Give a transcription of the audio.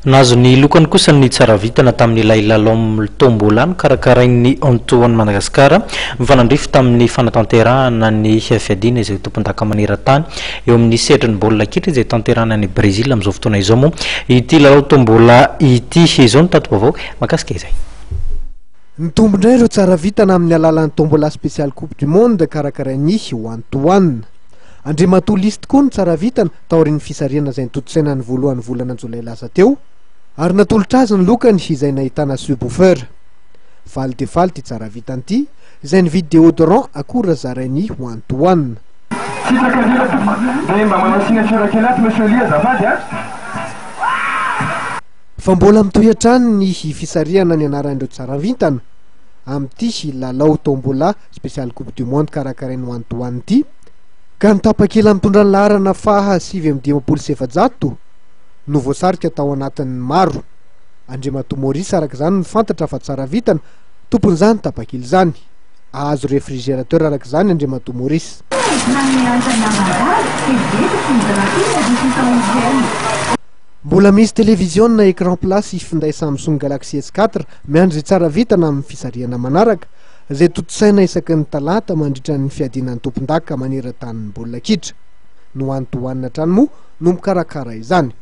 Nahazo ny lokany kosa ny tsara vintana tamin'ilay lalao tombola nokarakarain'ny One Madagascar mifanandrify tamin'ny fanatanterahana ny fiadiana izay ho tompondaka maneran-tany eo amin'ny sehatry ny baolina kitra izay tanterahana any Brésil amin'izao fotoana izao moa ity lalao tombola ity. Izao no tati-baovao mahakasika izay. Nitombo indray ireo tsara vintana amin'ny alalan'ny tombola spécial coupe du monde karakarain'ny One to One. Andriamatoa Lisy tokoa no tsara vintana taorian'ny fisarihana izay notontosaina ny voalohan'ny volana jolay lasa teo ary natolotra azy ny lokany izay nahitana subwoofer. Faly dia faly ity tsara vintana ity izay nividy déodorant akora zarain'ny One to One. Sitraka indrindra tompoko. Dia mba manao signature kely ato Monsieur Lee azafady a. Fa mbola mitohy hatrany ny fisarihana ny anaran'ireo tsara vintana amin'ity lalao tombola spécial coupe du monde karakarain'ny One to One ity. Ka ny tapakila mitondra ny laharana faha 459 no voasarika tao anatin'ny maro. Andriamatoa Maurice araka izany no fantatra fa tsara vintana, tompon'izany tapakila izany. Ahazo réfrigérateur araka izany Andriamatoa Maurice. Mbola misy televiziona écran plat sy finday Samsung Galaxy S4 miandry izay tsara vintana amin'ny fisarihana manaraka. izay tontosaina isaky ny talata mandritra ny fiadiana ny tompondaka maneran-tanin'ny baolina kitra. Ny One to One hatrany moa no mikarakara izany.